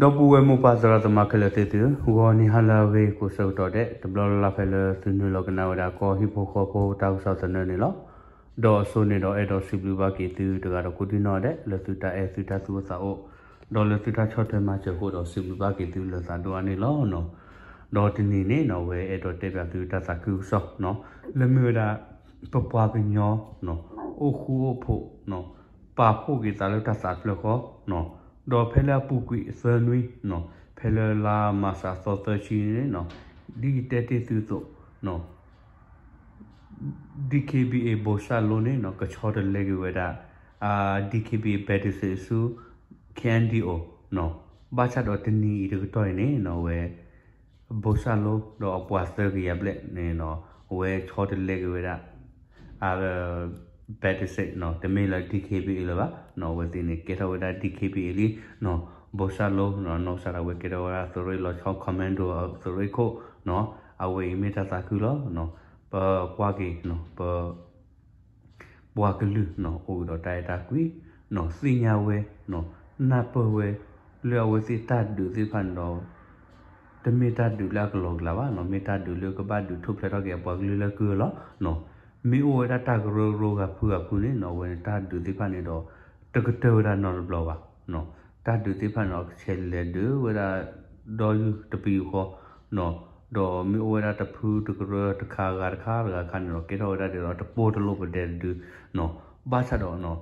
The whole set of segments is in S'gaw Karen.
ဒီပုၢ်ဝဲၢ်မိၢ်ပၢ်သရၣ်သမါခဲလၢာ်သ့ၣ်သုဧၢ, ဂီၤနံၤဟါလၢအဂ့ၤကိးဆၢကတီၢ်ဒဲး တဘျီလၢ်လၢ်ဖဲလၢသုနုာ်လီၤကနၣ်ဝဲဒၣ်ကီၢ်ဟံၣ်ဖိဃီဖိတၢ်ကစီၣ်သနၢၣ်န့ၣ်လီၤ. ဒီးအစိန့ၣ်ဒီးအဲၣ်ဒိးစံးဘျုးဘၣ်က့ၤသုတဂၤဒီးကိးဒံနီၢ်ဒဲး လၢသုတၢ်အဲၣ်သုတၢ်သူၣ်အိၣ်သးအိၣ်, ဒီးလၢသုတၢ်ဆီၣ်ထွဲမၤစၢၤအဃိဒီးစံးဘျုးဘၣ်က့ၤသုလၢသးဒိၣ်အါန့ၣ်လီၤ. ဒီးတနံၤန့ၣ်နီၢ် အဝဲအဲၣ်ဒိးတဲပၠးသုတၢ်သးခုကစီၣ် လၢမ့ၢ်ဝဲဒၣ် ပပှၤကညီ အိၣ်ဃူအိၣ်ဖိး ပာ်ဖှိၣ်က့ၤသးလၢတၢ်သးတဖျၢၣ်ဃီ ဒီးဖဲလၢအပူၤကွံာ်သၢနွံ ဖဲလၢလါမၢ်ၡးသီသၢဆံန့ၣ်နီၢ် ဒ်ယတဲတ့ၢ်သုအသိး DKBA ဘိၣ်စၣ်လိန့ၣ်နီၢ် ကဆီတလဲက့ၤဝဲဒၣ် DKBA ဘဲးတစ့းဆူ KNDO နီၢ် ဘၣ်ဆၣ်ဒီးတနံၤအံၤတကတီၢ်အံၤန့ၣ်နီၢ် အဝဲ ဘိၣ်စၣ်လိဒီးအပှၤသၢကယၤဘျဲၣ်န့ၣ်နီၢ် အဝဲဆီတလဲက့ၤဝဲဒၣ် အ ဘဲးတစ့းနီၢ် တမ့ၢ်လၢ DKBA လၢၤဘၣ်နီၢ် အဝဲသ့ၣ်န့ၣ် ကဲထီၣ်ဝဲဒၣ် DKBA လံနီၢ် ဘိၣ်စၣ်လိနီၢ် နီၢ်ကစၢ်ဒၣ်ဝဲကဲထီၣ်ဝဲဒၣ်သုးရ့ၣ်လီၤဆီ commando သုးရ့ၣ်ခိၣ်နီၢ် အဝဲအံၤမ့ၢ်တၢ်သးခုလီၤ. ပကွၢ်က့ၤနီၢ် ပ ပှၤကလုာ်နီၢ် အိၣ်ကဒီးတၢ်အဲၣ်တၢ်ကွံနီၢ် သ့ၣ်ညါဝဲနီၢ် နၢ်ပၢၢ်ဝဲ လၢအဝဲသ့ၣ်တၢ်ဒုးသ့ၣ်တဖၣ်န့ၣ်ဒီး တမ့ၢ်တၢ်ဒုးလၢအကလီကလီဘၣ်နီၢ် မ့ၢ်တၢ်ဒုးလၢကဘၣ်ဒုးထူၣ်ဖျဲးထီၣ်က့ၤအပှၤကလုာ်လၢကုၢ်လီၤနီၢ်. မ့ၢ်အိၣ်ဝဲဒၣ်တၢ်ကရၢကရိဂၤဖုဂၤဖုန့ၣ်နီၢ် အဝဲန့ၣ်တၢ်ဒုးသ့ၣ်တဖၣ်န့ၣ်ဒီး တကတၢၢ်ဝဲဒၣ်နီတဘျီဘၣ်နီၢ်. တၢ်ဒုးသ့ၣ်တဖၣ်န့ၣ်ဒီး ကဆဲးလဲၤဒုးဝဲဒၣ် ဒီယူၢ်တပယူာ်ဃီနီၢ် ဒီးမ့ၢ်အိၣ်ဝဲဒၣ်တဖုတကရၢတခါဂၤတခါတဂၤခါန့ၣ်ဒီး ကဲထီၣ်ဝဲဒၣ်ဒ်သိးတပိၢ်တလိၣ်ပဒဲတဒုနီၢ်. ဘၣ်ဆၣ်ဒီးနီၢ်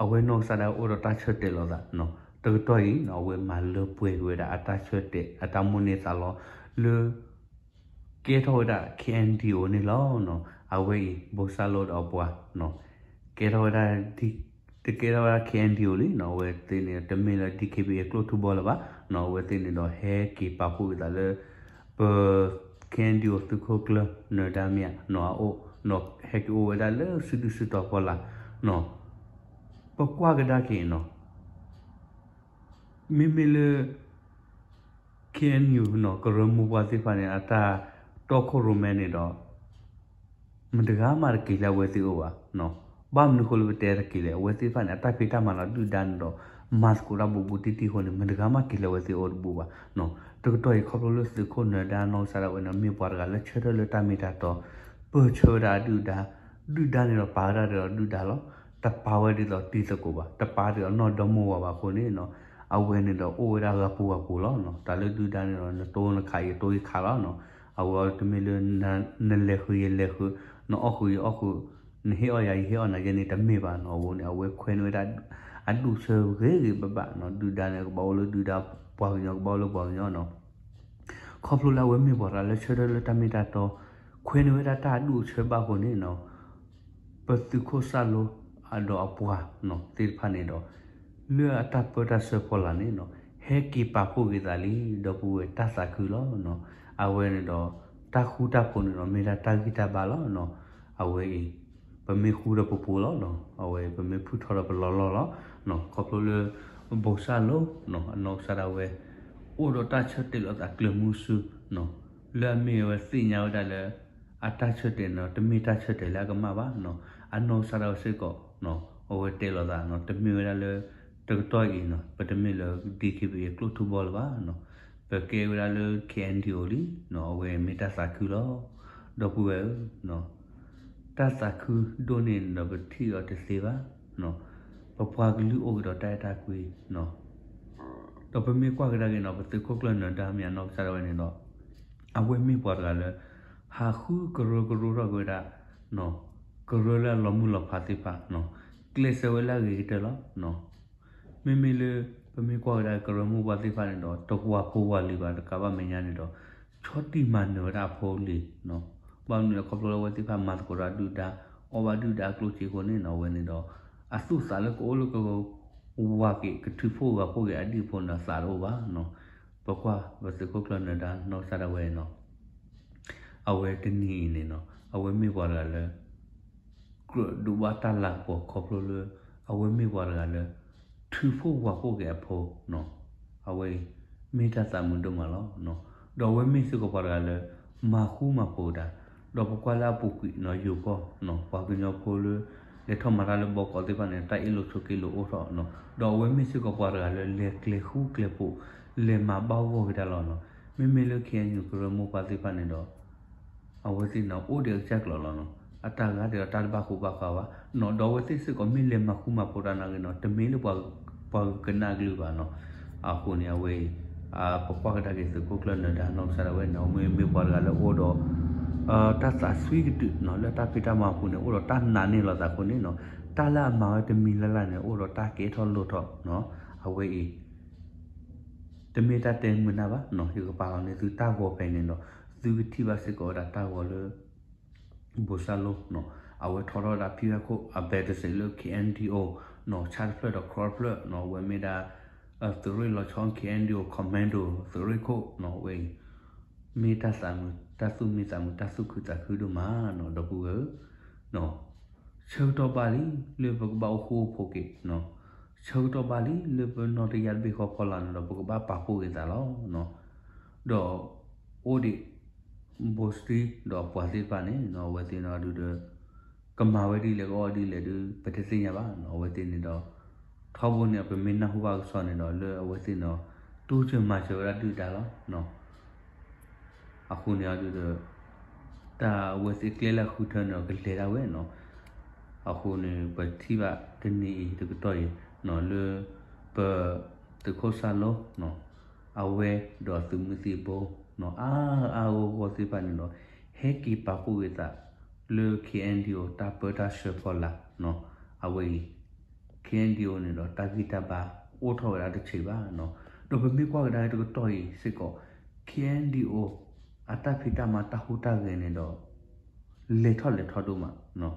အဝဲနီၢ်ကစၢ်ဒၣ်ဝဲအိၣ်ဒီးတၢ်ဆၢတဲာ်လိာ်သးနီၢ် တကတီၢ်အံၤနီၢ် အဝဲမၤလၢပှဲၤက့ၤဝဲဒၣ်အတၢ်ဆၢတဲာ် အတၢ်မိၣ်န့ၢ်သးလီ လၢ ကဲထီၣ်ဝဲဒၣ် KNDO န့ၣ်လီၤနီၢ်. အဝဲအံၤ ဘိၣ်စၣ်လိဒီးအပှၤနီၢ် ကဲထီၣ်ဝဲဒၣ် တကဲထီၣ်ဝဲဒၣ် KNDO လံနီၢ် အဝဲသ့ၣ်န့ၣ် တမ့ၢ်လၢ DKBA အကျိၣ်ထူဘီလၢၤဘၣ်နီၢ်. အဝဲသ့ၣ်န့ၣ်ဒီးဟဲက့ၤပာ်ဖှိၣ်က့ၤသးလၢ ပ KNDO သုးခိၣ်ကျၢၢ်နၢၤဒါမ့ၢ်ဧါနီၢ် အအိၣ်နီၢ် ဟဲက့ၤအိၣ်ဝဲဒၣ်လၢစုဒုၣ်စုတီၤဖီလာ်နီၢ်. ပကွၢ်ကဒါက့ၤနီၢ် မ့မ့ၢ်လၢ KNU နီၢ် ကရၢမိၢ်ပှၢ်သ့ၣ်တဖၣ်န့ၣ် အတၢ်တီခိၣ်ရိၣ်မဲန့ၣ်ဒီး မတဂၤမးတက့ၤလၢအဝဲသ့ၣ်အအိၣ်ဘၣ်နီၢ်. ဘၣ်မနုၤအဃိလၢပတဲတက့ၤလဲၣ် အဝဲသ့ၣ်တဖၣ်န့ၣ် အတၢ်ဖံးတၢ်မၤလီၤဒုၣ်ဒါန့ၣ်ဒီး မၤသကိးတၢ်ဘူးဘူးတံၢ်တံၢ်အဃိန့ၣ် မတဂၤမးက့ၤလၢအဝဲသ့ၣ်အအိၣ်တဘူးဘၣ်နီၢ်. တကတီၢ်အံၤခီဖျိလၢသုးခိၣ်နၢၤဒါနီၢ်ကစၢ်ဒၣ်ဝဲန့ၣ် မ့ၢ်ပှၤတဂၤလၢဆၢထၢၣ်လၢတၢ်မ့ၢ်တၢ်တီ ပၢၢ်ဆၢဝဲဒၣ်အဒုၣ်ဒါ ဒုၣ်ဒါန့ၣ်ဒီးပာ်ဝဲဒၣ်ဒ်သိးဒုၣ်ဒါလီၤ. တပာ်ဝဲဒ်သိးတံၤသကိးဘၣ် တပာ်ဒ်သိးနီၢ်ဒီမါဝၤဘၣ်အဃိန့ၣ်နီၢ် အဝဲန့ၣ်ဒီးအိၣ်ဝဲဒၣ်ဂၤပူၤဂၤပူၤလီၤနီၢ်. တၢ်လၢဒုၣ်ဒါန့ၣ်ဒီး နတိၢ်နခးယတိၢ်ယခးလီၤနီၢ်. အဝဲတမ့ၢ်လၢ နလဲၤဃုာ်ယလဲၤဃုာ် နအီၣ်ဃုာ်ယအီၣ်ဃုာ် နဟ့ၣ်အီၣ်ယၤယဟ့ၣ်အီၣ်နၤယဲန့ၣ် တမ့ၢ်ဘၣ်နီၢ်. အဝဲန့ၣ် အဝဲခွဲးန့ၢ်ဝဲဒၣ် အဒူၣ်အဆၢဂ့ၤဂ့ၤဘၣ်ဘၣ်နီၢ်. ဒုၣ်ဒါန့ၣ် ကဘၣ်အိၣ်လၢဒုၣ်ဒါ ပှၤကညီကဘၣ်အိၣ်လၢပှၤကညီနီၢ်. ခီဖျိလၢအဝဲမ့ၢ်ပှၤတဂၤလၢဆၢထၢၣ်လၢတၢ်မ့ၢ်တၢ်တီ ခွဲးန့ၢ်ဝဲဒၣ်တၢ်အဒူၣ်အဆၢဘၣ်အဃိန့ၣ်နီၢ် ပသုးခိၣ်စၣ်လိ အဒီးအပှၤနီၢ်သ့ၣ်တဖၣ်န့ၣ်ဒီး လၢအတၢ်ပၢတၢ်ဆှၢဖီလာ်န့ၣ်နီၢ် ဟဲက့ၤပာ်ဖှိၣ်က့ၤသးလံ ဒီပုၢ်ဝဲၢ်တၢ်သးခုလီၤနီၢ်. အဝဲန့ၣ်ဒီး တၢ်ဃူတၢ်ဖိးန့ၣ်ဒီး မ့ၢ်ဒၣ်တၢ်ဂံၢ်တၢ်ဘါလီၤနီၢ်. အဝဲအံၤ ပမ့ၢ်ဃူဒီးပဖိးလီၤနီၢ် အဝဲပမ့ၢ်ဖုၣ်ထီၣ်ဒီးပလီၢ်လီၢ်လီၤနီၢ်. ခီဖျိလၢ ဘိၣ်စၣ်လိနီၢ် အနီၢ်ကစၢ်ဒၣ်ဝဲ အိၣ်ဒီးတၢ်ဆၢတဲာ်လိာ်သးကျၢၤမုဆူနီၢ် လၢအမ့ၢ်အဝဲသ့ၣ်ညါဝဲဒၣ်လၢ အတၢ်ဆၢတဲာ်န့ၣ် တမ့ၢ်တၢ်ဆၢတဲာ်လၢအကမၣ်ဘၣ်နီၢ်. အနီၢ်ကစၢ်ဒၣ်ဝဲစ့ၢ်ကီးနီၢ် အဝဲတဲလိာ်သးနီၢ် တမ့ၢ်ဝဲဒၣ်လၢ တကတီၢ်အံၤနီၢ် ပတမ့ၢ်လၢ DKBA အကျိၣ်ထူဘီလၢၤဘၣ်နီၢ်. ပကဲဝဲဒၣ်လၢ KNDO လံနီၢ် အဝဲမ့ၢ်တၢ်သးခုလီၤ. ဒီပုၢ်ဝဲၢ်ဧၢ တၢ်သးခုဒိၣ်န့ၢ်န့ၣ်ဒီးပထံၣ်အီၤတသ့ဘၣ်နီၢ်. ပပှၤကလုာ်အိၣ်ကဒီးတၢ်အဲၣ်တၢ်ကွံနီၢ် ဒီးပမ့ၢ်ကွၢ်ကဒါက့ၤနီၢ် ပသုးခိၣ်ကျၢၢ်နၢၤဒါမ့ၢ်အနီၢ်ကစၢ်ဒၣ်ဝဲန့ၣ်ဒီး အဝဲမ့ၢ်ပှၤတဂၤလၢ ဟးဃုကရၢကရိထီၣ်က့ၤဝဲဒၣ်နီၢ် ကရၢလၢအလီၤမုၢ်လီၤဖးသ့ၣ်တဖၣ်နီၢ် ကျဲးစၢးဝဲလၢအဂ့ၤကတၢၢ်လီၤနီၢ်. မ့မ့ၢ်လၢ ပမ့ၢ်ကွၢ်ကဒါကရၢမိၢ်ပှၢ်သ့ၣ်တဖၣ်န့ၣ်ဒီး တဝၤဖိဝၤလံၤဘၣ်တကးဘၣ်မဲာ်ညါန့ၣ်ဒီး ဆီၣ်တံၢ်မၤနၢၤဝဲဒၣ်အဖိအလံၤနီၢ်. ဘၣ်မနုၤလဲၣ်ခီဖျိလၢအဝဲသ့ၣ်တဖၣ်မၤသကိးတၢ်ဒုၣ်ဒါ အီၣ်ဘၣ်ဒုၣ်ဒါအကျိၣ်စ့အဃိန့ၣ်နီၢ် အဝဲန့ၣ်ဒီး အသူၣ်သးလၢကအိၣ်လၢက ဝၤက့ၤကထုးဖှိၣ်ဂၤဖှိၣ်က့ၤအဒံၣ်အဖိန့ၣ်ဒီးသးတအိၣ်ဘၣ်နီၢ်. ပကွၢ်ပသုးခိၣ်ကျၢၢ်နၢၤဒါနီၢ်ကစၢ်ဒၣ်ဝဲနီၢ် အဝဲတနံၤအံၤန့ၣ်နီၢ် အဝဲမ့ၢ်ပှၤတဂၤလၢ ကြၢးဒိးဘၣ်တၢ်လၤကပီၤခီဖျိလၢ အဝဲမ့ၢ်ပှၤတဂၤလၢ ထုးဖှိၣ်ဝၤဖှိၣ်က့ၤအဖိနီၢ်. အဝဲအံၤ မ့ၢ်တၢ်သးမုာ်ဒိၣ်မးလီၤနီၢ်. ဒီးအဝဲမ့ၢ်စ့ၢ်ကီးပှၤတဂၤလၢ မၤဃူမၤဖိးတၢ် ဒီးပကွၢ်လၢအပူၤကွံာ်နီၢ် ယိၤကီၢ်နီၢ် ပှၤကညီဖိလၢ လဲၤထီၣ်မၤတၢ်လၢဘီကီးသ့ၣ်တဖၣ်န့ၣ် တၢ်အ့ၣ်လိာ်ဆိးက့လိာ်အိၣ်ထီၣ်နီၤ, ဒီးအဝဲမ့ၢ်စ့ၢ်ကီးပှၤတဂၤလၢလဲၤကျဲၤဃူကျဲၤဖိး လဲၤမၤဘၣ်ဂီၢ်က့ၤတၢ်လီၤနီၤ. မ့မ့ၢ်လၢ ခ့ၣ်အဲၣ်ယူၣ် ကရၢမိၢ်ပှၢ်သ့ၣ်တဖၣ်န့ၣ်ဒီး အဝဲသ့ၣ်န့ၣ် အိၣ်ဒီးအကစၢ်ကျိၤလီၤနီၤ. အတၢ်ဂၤဒဲးဒီးတၢ်တဘၣ်ဃူဘၣ်ဃးဘၣ်နီၤ, ဒီးအဝဲသ့ၣ်စ့ၢ်ကီးမ့ၢ်လဲၤမၤဃူမၤဖိးတၢ်နာ်ဂ့ၤနီၤ, တမ့ၢ်လၢပှၤကကနၣ်အကလုၢ်ဘၣ်နီၤ. အဃိန့ၣ် အဝဲအံၤ ပကွၢ်ကဒါက့ၤသုးခိၣ်ကျၢၢ်နၢၤဒါနီၢ်ကစၢ်ဒၣ်ဝဲန့ၣ် အမ့ၢ်မ့ၢ်ပှၤတဂၤလၢအိၣ်ဒီး တၢ်သးစွံကတုာ်နီၤ, လၢတၢ်ဖံးတၢ်မၤအပူၤန့ၣ် အိၣ်ဒီးတၢ်နာ်န့ၢ်လိာ်သးအဃိန့ၣ်နီၤ, တၢ်လၢအမၤဝဲတမံၤလၢ်လၢ်န့ၣ် အိၣ်ဒီးတၢ်ကဲထီၣ်လိၣ်ထီၣ်နီၤ. အဝဲအံၤ တမ့ၢ်တၢ်တဲမုာ်နၢ်ဘၣ်နီၤ, ယကပာ်လီၤန့ၢ်သုတၢ်ဂီၤဖဲန့ၣ်ဒီး သုကထံၣ်ဘၣ်စ့ၢ်ကီးဝဲဒၣ်တၢ်ဂီၤလၢ ဘိၣ်စၣ်လိနီၤ, အဝဲထီထီၣ်ဝဲဒၣ်ဖံဝဲခိၣ်အဘဲတစ့းလၢ ခ့ၣ်အဲၣ်ယူၣ် နီၤ, ဆၣ်တဖျၢၣ်ဒီးခီတဖျၢၣ်နီၤ, အဝဲမ့ၢ်ဒၣ် သုးရ့ၣ်လီၤဆီ ခ့ၣ်အဲၣ်ယူၣ် commando သုးရ့ၣ်ခိၣ်နီၤ, အဝဲအံၤ မ့ၢ်တၢ်သးမုာ် တၢ်သူၣ်မံသးမုာ် တၢ်သူၣ်ခုသးခုဒိၣ်မးနီၤ, ဒီပုၢ်ဝဲၢ်ဧၢ ဆၢကတီၢ်ဘၣ်လံ လၢပကဘၣ်အိၣ်ဃူအိၣ်ဖိးက့ၤနီၤ, ဆၢကတီၢ်ဘၣ်လံ လၢပနီၢ်တယၢ်တဘ့ၣ်ဃီဖီလာ်န့ၣ်ဒီး ပကဘၣ်ပာ်ဖှိၣ်က့ၤသးလီၤနီၤ, ဒီးအိၣ်ဒံး ဘိၣ်စတံ ဒီးပှၤသ့ၣ်တဖၣ်န့ၣ်နီၤ, အဝဲသ့ၣ်န့ၣ်ဒုးဒီး ကမၤဝဲဒ်လဲၣ် ကအီၣ်ဒ်လဲၣ်ဒုး ပတသ့ၣ်ညါဘၣ်နီၤ, အဝဲသ့ၣ်န့ၣ်ဒီး ထီဘိန့ၣ် ပမ့ၢ်နၢ်ဟူဘၣ်ကစီၣ်န့ၣ်ဒီး လၢအဝဲသ့ၣ်န့ၣ်ဒီး တိစၢၤမၤစၢၤဝဲဒၣ်ဒုၣ်ဒါလီၤနီၤ. အဃိန့ၣ်အဒုးဒီး တၢ်အဝဲသ့ၣ်ကျဲလၢအဃုထၢန့ၣ်ဒီး ကလဲၤဒၣ်ဝဲနီၤ. အဃိန့ၣ် ပထံၣ်ဘၣ်တနံၤအံၤတကတီၢ်အံၤနီၤ လၢပသုးခိၣ်စၢ်လိနီၤ အဝဲဒီးသုးမုၢ်သံၣ်ဘိနီၤ အါအါဂီၢ်ဂီၢ်သ့ၣ်တဖၣ်န့ၣ်ဒီး ဟဲက့ၤပာ်ဖှိၣ်က့ၤသးလၢ ခ့ၣ်အဲၣ်ယူၣ် တၢ်ပၢတၢ်ဆှၢဖီလာ်နီၤ. အဝဲအံၤ ခ့ၣ်အဲၣ်ယူၣ် န့ၣ်ဒီး တၢ်ဂံၢ်တၢ်ဘါအိၣ်ထီၣ်ဝဲဒၣ်တဆံးဘၣ်နီၤ. ဒီးပမ့ၢ်ကွၢ်ကဒါက့ၤတကတီၢ်အံၤစ့ၢ်ကီး ခ့ၣ်အဲၣ်ယူၣ် အတၢ်ဖံးတၢ်မၤတၢ်ဟူးတၢ်ဂဲၤန့ၣ်ဒီး လဲၤထီၣ်လဲၤထီဒိၣ်မးနီၤ.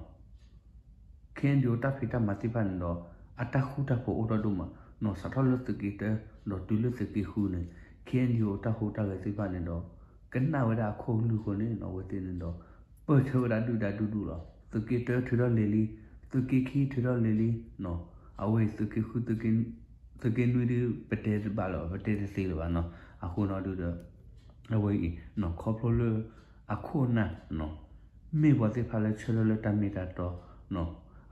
ခ့ၣ်အဲၣ်ယူၣ် တၢ်ဖံးတၢ်မၤသ့ၣ်တဖၣ်န့ၣ်ဒီး အတၢ်ဃူတၢ်ဖိးအိၣ်ထီၣ်ဒိၣ်မးနီၤ. စးထီၣ်လၢသုးက့တၢ ဒီးတုၤလၢသုးက့ဃုန့ၣ် ခ့ၣ်အဲၣ်ယူၣ် တၢ်ဟူးတၢ်ဂဲၤသ့ၣ်တဖၣ်န့ၣ်ဒီး ကနၣ်ဝဲဒၣ်အခိၣ်ကလုၢ်အဃိန့ၣ်နီၤ အဝဲသ့ၣ်န့ၣ်ဒီး ပၢၢ်ဆၢဝဲဒၣ်ဒုၣ်ဒါဒူဒူလီၤ. သုးက့တၢထုးထီၣ်လဲၤလံ, သုးက့ခံထုးထီၣ်လဲၤလံနီၤ. အဝဲအံၤသုးက့ဃု သုးက့နွံဒုး ပတဲတဘၣ်လၢၤဘၣ်, ပတဲတသ့လၢၤဘၣ်နီၤ. အဃိန့ၣ်ဒုးဒီး အဝဲအံၤနီၤ ခီဖျိလၢအခိၣ်အနၢ်နီၤ မ့ၢ်ပှၤသ့ၣ်တဖၣ်လၢဆၢထၢၣ်လၢတၢ်မ့ၢ်တၢ်တီနီၤ.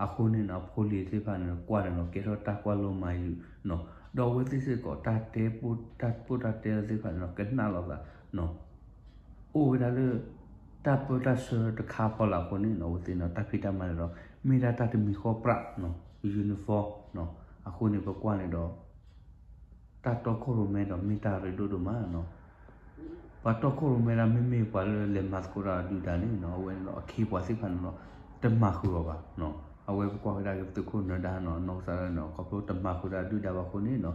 အဃိန့ၣ်နီၤ အဖိလံၤသ့ၣ်တဖၣ်န့ၣ် ကွၢ်န့ၣ်နီၤ ကဲထီၣ်တၢ်ကွၢ်လိမၤယုာ်နီၤ. ဒီးအဝဲသ့ၣ်စ့ၢ်ကီး တၢ်တဲပိၢ်တၢ်တဲလီၤသ့ၣ်တဖၣ်န့ၣ်နီၤ ကနၣ်လိာ်သးနီၤ အိၣ်ဝဲဒၣ်လၢ တၢ်ပၢတၢ်ဆှၢတခါဖီလာ်အဃိန့ၣ်နီၤ အဝဲသ့ၣ်န့ၣ် တၢ်ဖံးတၢ်မၤန့ၣ်ဒီး မ့ၢ်ဒၣ်တၢ်တမံၤဃီပြးနီၤ uniformနီၤ. အဃိန့ၣ် ပကွၢ်န့ၣ်ဒီး တၢ်တီခိၣ်ရိၣ်မဲဒီးမ့ၢ်တၢ်ရ့ဒိၣ်ဒိၣ်မးနီၤ. ပှၤတီခိၣ်ရိၣ်မဲဒၣ် မ့မ့ၢ်ပှၤလၢလဲၤမၤသကိးတၢ်ဒုၣ်ဒါန့ၣ်နီၤ အဝဲန့ၣ်ဒီးအခ့အပှၤသ့ၣ်တဖၣ်န့ၣ်ဒီး တမၤဃုာ်အီၤဘၣ်နီၤ. အဝဲပကွၢ်ကဒါက့ၤပသုးခိၣ်နၢၤဒါနီၤ နီၢ်ကစၢ်ဒၣ်န့ၣ် ခီဖျိတမၤဃုာ်တၢ်ဒုၣ်ဒါဘၣ်အဃိန့ၣ်နီၤ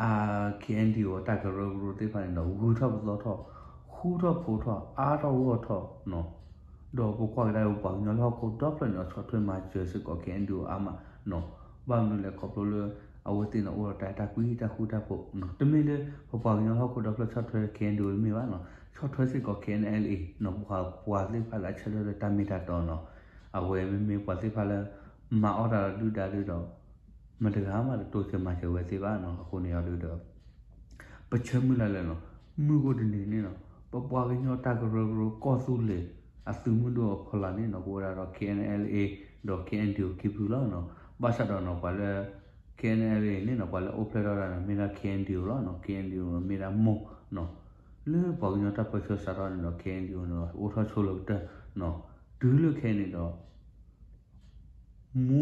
အ ခ့ၣ်အဲၣ်ယူၣ် အတၢ်ကရၢကရိသ့ၣ်တဖၣ်န့ၣ်ဒီး ဂုၤထီၣ်ပသီထီၣ် ဃူထီၣ်ဖိးထီၣ် အါထီၣ်ဂီၢ်ထီၣ်နီၤ. ဒီးပကွၢ်ကဒါက့ၤပပှၤကညီလၢဟီၣ်ခိၣ်ဒီဖျၢၣ်န့ၣ်ဒီး ဆီၣ်ထွဲမၤစၢၤစ့ၢ်ကီး ခ့ၣ်အဲၣ်ယူၣ် အါမးနီၤ. ဘၣ်မနုၤလဲၣ် ခီဖျိလၢ အဝဲသ့ၣ်န့ၣ် အိၣ်ဒီးတၢ်အဲၣ်တၢ်ကွံတၢ်ဃူတၢ်ဖိးနီၤ. တမ့ၢ်လၢ ပပှၤကညီလၢဟီၣ်ခိၣ်ဒီဖျၢၣ်ဆီၣ်ထွဲ ခ့ၣ်အဲၣ်ယူၣ် တမ့ၢ်ဘၣ်နီၤ. ဆီၣ်ထွဲစ့ၢ်ကီး ခ့ၣ်အဲၣ်ယူၣ် နီၤ ပှၤပှၤသ့ၣ်တဖၣ်လၢအဆၢထၢၣ်လၢတၢ်မ့ၢ်တၢ်တီနီၤ. အဝဲမ့မ့ၢ်ပှၤသ့ၣ်တဖၣ်လၢ မၤအီၣ်တၢ်ဒီးဒုၣ်ဒါဒုဒီး မတဂၤမးတတိစၢၤမၤစၢၤဝဲသ့ၣ်ဘၣ်နီၤ. အဃိန့ၣ်အီၤဒုဒီး ပဆၢမုၢ်လၢ်လၢ်နီၤ မုၢ်ဂီၢ်တနံၤန့ၣ်နီၤ ပပှၤကညီတၢ်ကရၢကရိကီၢ်သူလ့ၤ အသုးမုၢ်ဒိၣ်အဖီလာ်န့ၣ်နီၤ ကဝဲဒၣ်ဒီး ခ့ၣ်အဲၣ်ယူၣ် ဒီး ခ့ၣ်အဲၣ်ယူၣ် ခံဖုလီၤနီၤ. ဘၣ်ဆၣ်ဒီးနီၤ ပှၤလၢ ခ့ၣ်အဲၣ်ယူၣ် န့ၣ်နီၤ ပှၤလၢအိၣ်ဖျဲၣ်ထီၣ်တၢ်န့ၣ် မ့ၢ်ဒၣ် ခ့ၣ်အဲၣ်ယူၣ် လီၤနီၤ. ခ့ၣ်အဲၣ်ယူၣ် မ့ၢ်ဒၣ်မိၢ်နီၤ လၢပှၤကညီတၢ်ပၢဆှၢစးထီၣ်န့ၣ်ဒီး ခ့ၣ်အဲၣ်ယူၣ် န့ၣ်ဒီး အိၣ်ထီၣ်ဆိလၢကတၢၢ်နီၤ. တုၤလၢခဲအံၤန့ၣ်ဒီး မူ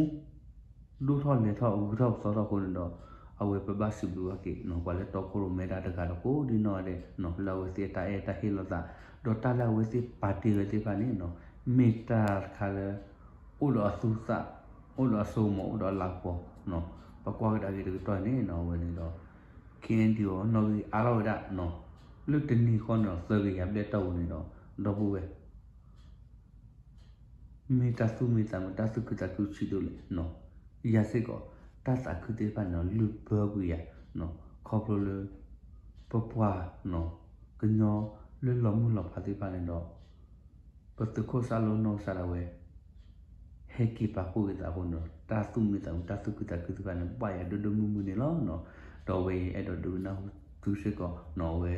ဒိၣ်ထီၣ်လဲၤထီၣ်ဂုၤထီၣ်ပသီထီၣ်အဃိန့ၣ်ဒီး အဝဲပဘၣ်စံးဘျုးဘၣ်က့ၤနီၤ ပှၤလၢတီခိၣ်ရိၣ်မဲတၢ်တဂၤဒီးကိးဒ်နီၢ်ဂၤဒဲးနီၤ လၢအဝဲသ့ၣ်အတၢ်အဲၣ်တၢ်ဟ့ၣ်လိာ်သး ဒီးတၢ်လၢအဝဲသ့ၣ်ပာ်တ့ၢ်ဝဲသ့ၣ်တဖၣ်န့ၣ်နီၤ မ့ၢ်တၢ်တခါလၢ အိၣ်ဒီးအသူသး အိၣ်ဒီးအစိကမီၤ အိၣ်ဒီးအလၤကပီၤနီၤ. ပကွၢ်ကဒါက့ၤတကတီၢ်န့ၣ်နီၤ အဝဲန့ၣ်ဒီး ခ့ၣ်အဲၣ်ယူၣ် နီၣ်ဂံၢ်အါထီၣ်ဝဲဒၣ်နီၤ လၢတနံၤဃီန့ၣ်ဒီး သၢကယၤဘျဲၣ်တီၢ်ပူၤန့ၣ်ဒီး ဒီပုၢ်ဝဲၢ် မ့ၢ်တၢ်သူၣ်မံသးမုာ် တၢ်သူၣ်ခုသးခုဆံးဒိၣ်လဲၣ်နီၤ. ယၤစ့ၢ်ကီး တၢ်သးခုသ့ၣ်တဖၣ်န့ၣ်ဒီး လုၢ်ဘၢကွံာ်ယၤနီၤ ခီဖျိလၢ ပပှၤနီၤ ကညီလၢလီၤမုၢ်လီၤဖးသ့ၣ်တဖၣ်န့ၣ်ဒီး ပသုးခိၣ်စၢ်လိနီၢ်ကစၢ်ဒၣ်ဝဲ ဟဲက့ၤပာ်ဖှိၣ်က့ၤသးအဃိန့ၣ်ဒီး တၢ်သူၣ်မံသးမုာ် တၢ်သူၣ်ခုသးခုသ့ၣ်တဖၣ်န့ၣ် ဘၣ်ယၤဒိၣ်ဒိၣ်မုၢ်မုၢ်န့ၣ်လီၤနီၤ. ဒီးအဝဲအံၤအဲၣ်ဒိးဒုးနၢ်ဟူသုစ့ၢ်ကီးနီၤ အဝဲ